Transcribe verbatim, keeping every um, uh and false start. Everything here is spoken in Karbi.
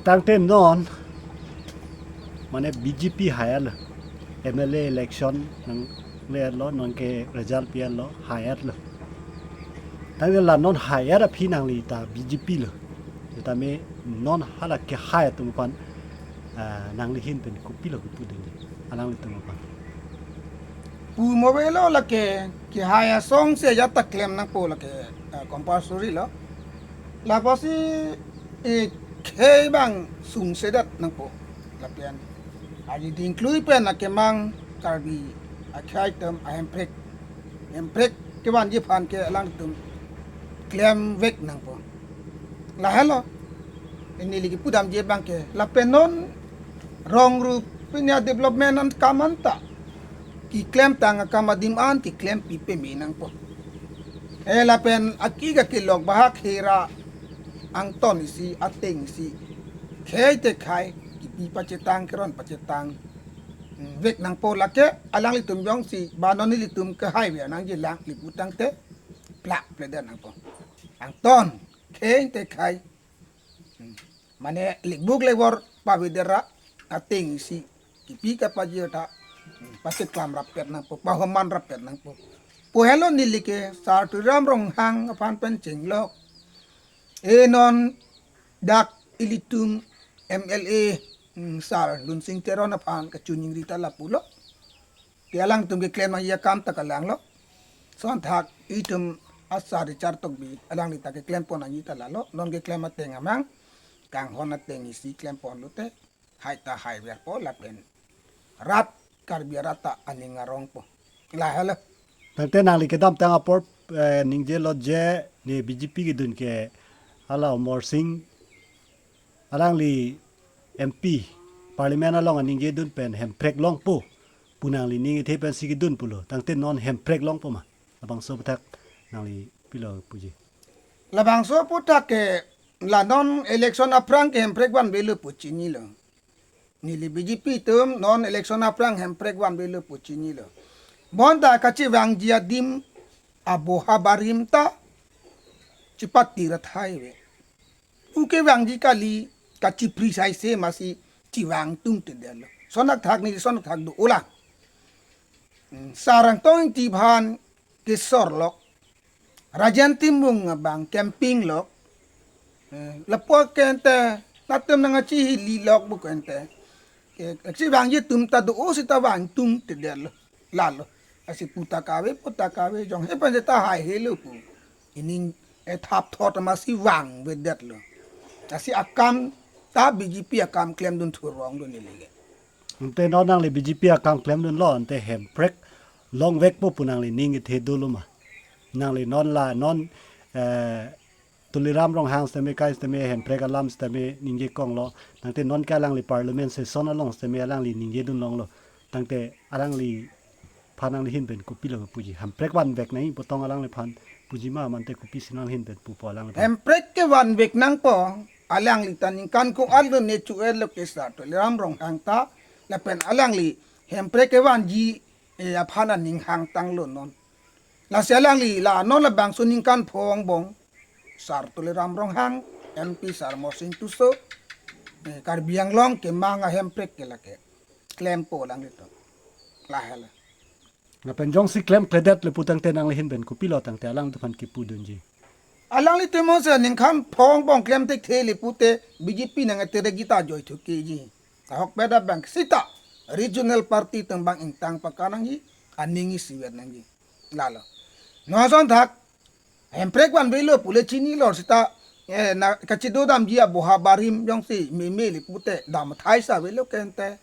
Tangte non, mane B J P hai-etlo, M L A election nangledetlo, non ke result pi-etlo, hai-etlo. Tangte la non hai-et aphi nangli ta B J P lo. Tame non hala kehai atum aphan, ah, nangli ahin pen kopilo kepudunji, alanglitum aphan? Pu mo avelo, lake kehai asong si ajat ta klem nangpo, lake, ah, compulsory lo. Lapusi, eh, khei abang sungsedet nangpo. Lapen aji dingklui pen akemang Karbi akhei atum ahemprek, hemprek kevanji aphan ke alangtum klemvek nangpo. Lahelo, neli kepudamji abang ke, lapen non rong rup pini a-development an kam anta, keklemtang akam adim an keklem pi peme nangpo. Eh, lapen aki ka kelok bahak hera angton isi, ateng isi, khei te khei, kepi pachetang, keron pachetang, hmm, vek nangpo. Lake alanglitum jongsi ba non nelitum kehai ave nangji lang lipu tangte plak pledet nangpo. Angton, khei te khei, hmm, mane likbuk likwor pavedet ra, ateng isi, kepi kapajir ta, hmm, pasiklam rappet nangpo, pahoman rappet nangpo. Pu helo neli ke Sar Tuliram Ronghang aphan pen chenglok. Eh, non dak ilitum M L A, hmm, Sar Lunsing Teron aphan kachiningri ta lapulo. Te alangtum keklem nangji akam ta kalanglo. Sonthak itum asar Richard Tokbi, alangli ta keklem pon nangji ta lalo. Non keklem ateng amang, kanghon ateng isi klem pon lote, hai ta haiverpo lapen rat, Karbi arat ta aning arongpo. Lahelo. Tangte nangli kedamtang apor, eh, ningjelo je ne B J P kedun ke hala Amarsing, alangli M P, Parliament along aningjedun pen hemprek longpo pu nangli ning kethe pensi kedun pulo. Tangte non hemprek longpo ma? Labangso aputhak nangli pilo puji? Labangso aputhak ke la non election aphrang ke hemprek vanvelo pu chinilo. Neli B J P atum non election aphrang hemprek vanvelo pu chinilo. Bonta kachevangji adim aboha barim ta chipati rathai ave. Pu kevangji kali, kachipri saise masi chevang tungtedetlo. Sonthak neli sonthak do-olang. Hmm, Sar Angtong Ingti aphan kesorlok, Rajen Timung abang campaign lok. Eh, lapu ke ente, latum nangkachihililok pu ke ente. Ke, kachevangji atum ta do-o seta vang tungtedetlo. Lalo. Lasi pu ta kave, pu ta kave, jong he pen seta haihelo pu. Ining, eh, thap thot masi vangvedetlo. Lasi akam ta B J P akam klemdun thurong do neli ke. Ante non nangli B J P akam klemdunlo, ante hemprek longvekpo pu nangli ning kethe dolo ma? Nangli non la non, eh, Tuliram Ronghang sitame kai sitame hemprek alam sitame ningje konglo. Tangte non ke alangli parliament session along sitame alangli ningjedun longlo. Tangte alangliphan nangli ahin pen kopilo puji? Hemprek vanvek nangji pu tong alangliphan puji ma, mante kopisi nangli ahin pen pupo alangliphan? Hemprek ke vanvek nangpo, alangli ta ningkan ko-an lo ne chu-etlo ke Sar Tuliram Ronghang ta, lapen alangli hemprek kevanji, eh, aphan aning hangtanglo non. Lasi alangli la non labangso ningkan phongbong, Sar Tuliram Ronghang, M P Sar Amarsing Tisso, eh, Karbi Anglong kemang ahemprek ke lake klempo alanglitum. Lahelo. Lapen jongsi klemkledetlo pu tangte nangli ahin pen kopilo tangte alangliphan kepudunji? Alanglitum mo se ningkan phongbong klemthekthe le pute B J P nangketerek ji ta joithu keji. Ahokpet abang seta regional party atum abang ingtang pakanangji, aning isivet nangji. Lalo. Non asonthak hemprek vanvelo pule chinilo seta, eh, na kachidodamji aboha barim jongsi meme le pute damthai sa avelo ke ente.